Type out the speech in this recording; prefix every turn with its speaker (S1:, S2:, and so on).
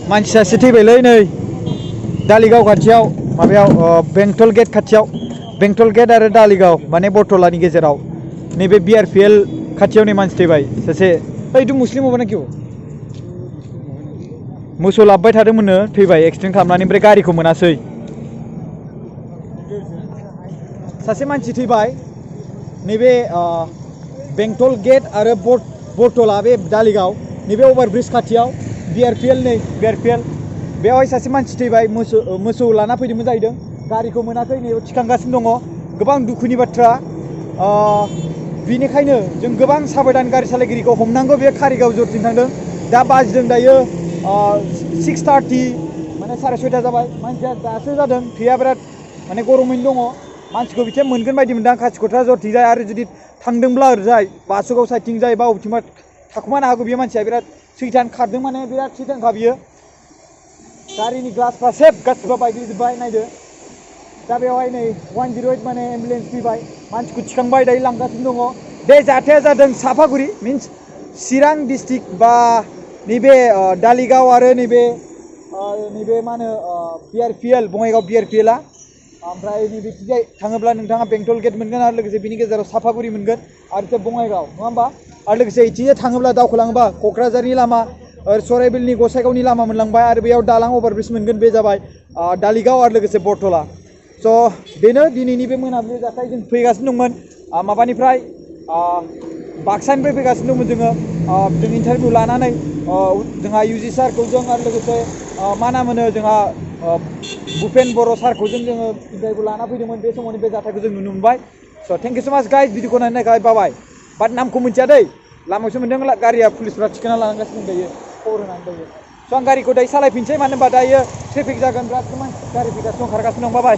S1: मानसि सासे थैबायलै नै दालिगाव खाथियाव माबायाव बेंटल गेट खाथियाव बेंटल गेट आरो दालिगाव माने बरतलानि गेजेराव नैबे BRPL खाथियाव नै मानसि थैबाय सासे ओइ मुस्लिम हबा ना क्यों मोसौ लाबबाय थादोंमोननो थैबाय एक्सिडेन्ट खालामनानै ओमफ्राय गारिखौ मोनासै सासे मानसि थैबाय नैबे बेंटल गेट आरो बरतला बे दालिगाव नैबे अभारब्रिज खाथियाव BRPL नै BRPL बेवहाय सासे मानसि थैबाय मोसौ लाना फैदोंमोन जाहैदों गारिखौ मोनाखै नैयाव थिखांगासिनो दङ गोबां दुखुनि बाथ्रा बिनिखायनो जों गोबां साबधान गारि सालायगिरिखौ हमनांगौ बे कारिगाव जरथिं थांदों दा बाजिदों दायो 6:30 माने 6:30 जाबाय मानसिया दासो जादों थैया बिराद माने गरमैनो दङ मानसिखौ बिथिं मोनगोन बायदि मोनदां कासिकत्रा जरथिंजाय आरो जुदि थांदोंब्ला ओरैजाय बासुगाव साइडथिं जाय बा अबेथिंबा थाखुमानो हागौ बियो मानसिया बिराद सैथान खारदों माने बिराद सैथानखा बियो गारिनि ग्लासफ्रा सेब गासिबो बायग्लिजोब्बाय नायदो दा बेवहाय नै 108 माने एम्बुलेन्स फैबाय मानसिखौ थिखांबाय दायो लांगासिनो दङ बे जाथाया जादों साफागुरि मिन्स चिरां डिस्ट्रिक्ट बा नैबे दालिगाव आरो नैबे मा होनो BRPL बङाइगाव BRPLआ ओमफ्राय नैबेथिंजाय थाङोब्ला नोंथाङा बेंटल गेट मोनगोन आरो लोगोसे बिनि गेजेराव साफागुरि मोनगोन आरो बङाइगाव नङा होमबा आरो लोगोसे इथिंजाय थाङोब्ला दावखोलाङोबा क'क्राझारनि लामा सराइबिलनि गसाइगावनि लामा मोनलांबाय आरो बेयाव दालां अभारब्रिज मोनगोन बे जाबाय दालिगाव आरो लोगोसे बरतला स' बेनो दिनैनि बे मोनाबिलि जाथाय जों फैगासिनो दंमोन माबानिफ्राय बाक्सानिफ्राय फैगासिनो दंमोन जों इन्टारभिउ लानानै जोंहा UG सारखौ जों आरो लोगोसे मा नाम होनो जोंहा भुपेन बर' सारखौ जोङो इन्टारभिउ लाना फैदोंमोन बे समावनो बे जाथायखौ जों नुनो मोनबाय स' थेंक इउ सो माच गाइस भिडिअखौ नायनो थाखाय बाबाय बाट नामखौ मिथिया दै लामायावसो मोनदों गारिया पुलिसफ्रा थिखोना लांगासिनो दायो खबर होनानै दायो स' आं गारिखौ दायो सालायफिनसै मानो होनबा दायो ट्रेफिक जागोन बिराद मानसि गारि फैगासिनो दं खारगासिनो दं बाबाय